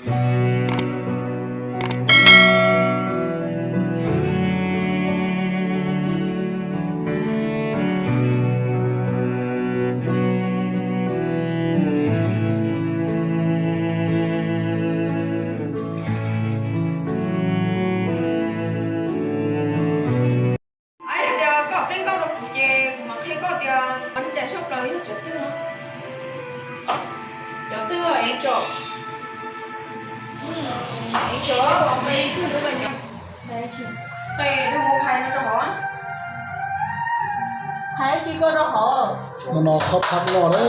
Yog tias koj teeb nkauj rau kuv ces kuv mam qhia koj tias qhov neej tsa tshaj plaws yog cov twg no. Cov twg ev tsom, ev tsom, qe twg mus phais no rau hauv, phais tsis koj rau hauv. No no qhov phaj no lawm.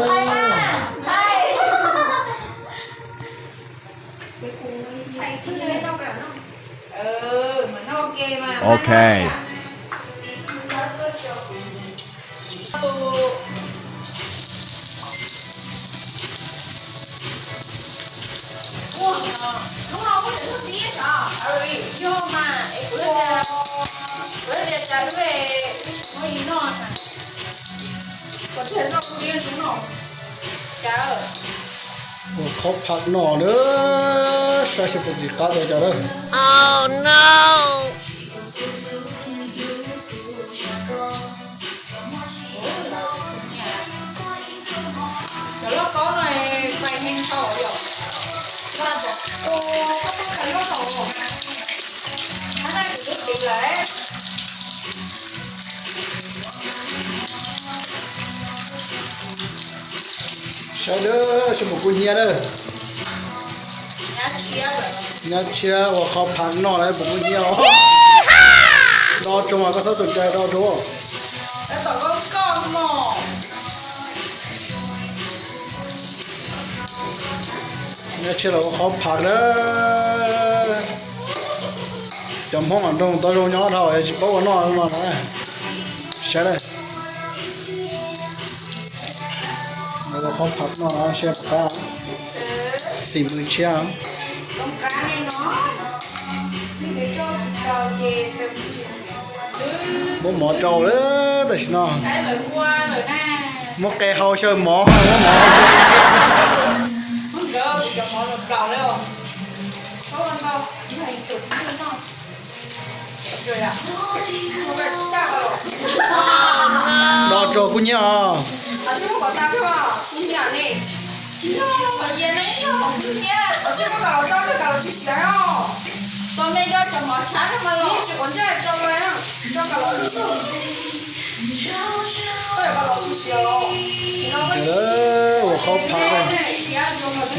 Ua qhov phaj no na, saib seb puas txis qab dua cov lawm. Cov lauj kaub no fais heev dhau yom. Tus koj tub qhov lub hau, qhov no kuv twb tiv lawm. Saib dawb, saib puas kub hnyiab dawb. Nyab tshiab ua qhov phaj noj lawm puas kub hnyiab os. Do tso mas koj txhob tus cai do tso. Nyab tshiab los ua qhov phaj lawm. Cov Hmoob nroog tau zoo nyob dhau tsis paub ua noj no na. Saib dawb. Ua qhov phaj noj seb puas qab. Xim mws tshiab. Muab mov rau lawm tam sim no. Muab qe hau xyaw mov, muab mov hau xyaw qe. Do tso kub hnyiab os. Ua qhov phaj,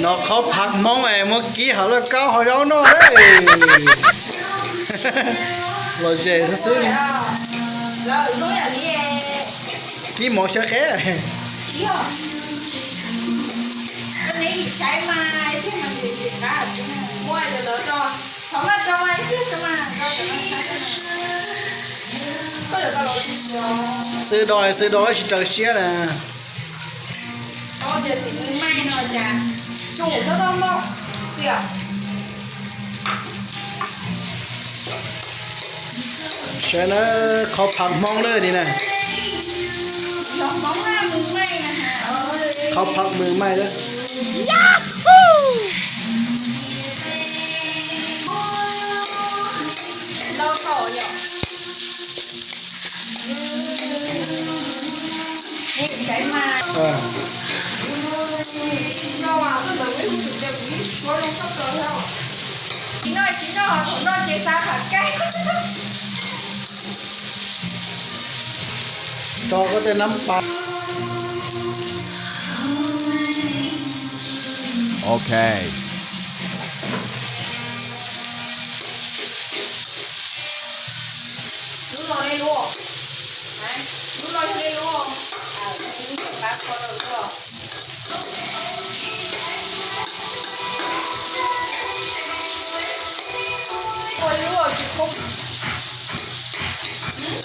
no qhov phaj Hmoob es muab kib hauv lauj kaub hauv zaub noj lawm. Los zem xwb xwb. Kib mov xyaw qe. Xwb do, xwb do tsis raws siab na. Saib na, qhov phaj Hmoob lawm ni na. Qhov phaj mws maij lawm. Rau koj tej nab pas. Ok.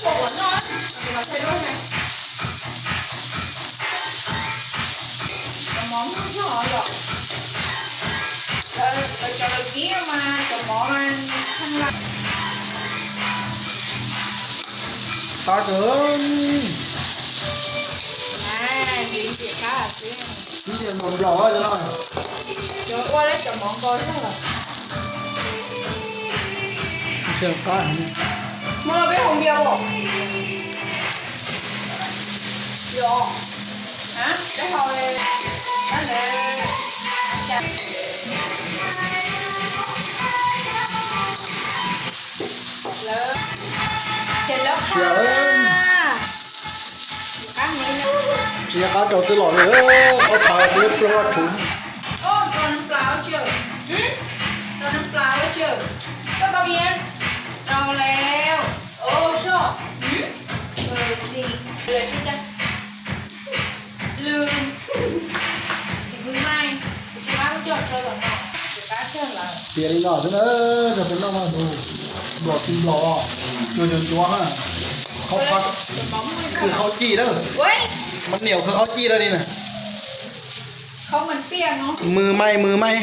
Cov mov muaj zog yom. Lawv cov lawv kib mas cov mov mas qab kawg. Nplaum no. Cov ua lawv cov mov nkaus zog lawm. Ntsia qab heev. Muab los peb haus npias os. Yog. Peb haus li. Qab ntawd. Lawv, ces lawv qab. Qab heev. Tsis nco qab rau twb los li, qhov chaw peb plaub rau. Rau nws plaub tsawg. Rau nws plaub tsawg. Koj tau bien. Rau lawm. Ôh, soj. Txiv, lawv tsis dag. Lwm. Txiv kwv Mai, kuv tsis qab lub coj tso los no, kuv qab cog lawm. Tias li no xwb na, cog peb noj mas hu, nplaum tsis nplaum, cuag cuag ncuav ha. Khau, khau cij lawm. Mas niam khau cij lawm li na. Mws mai, mws mai.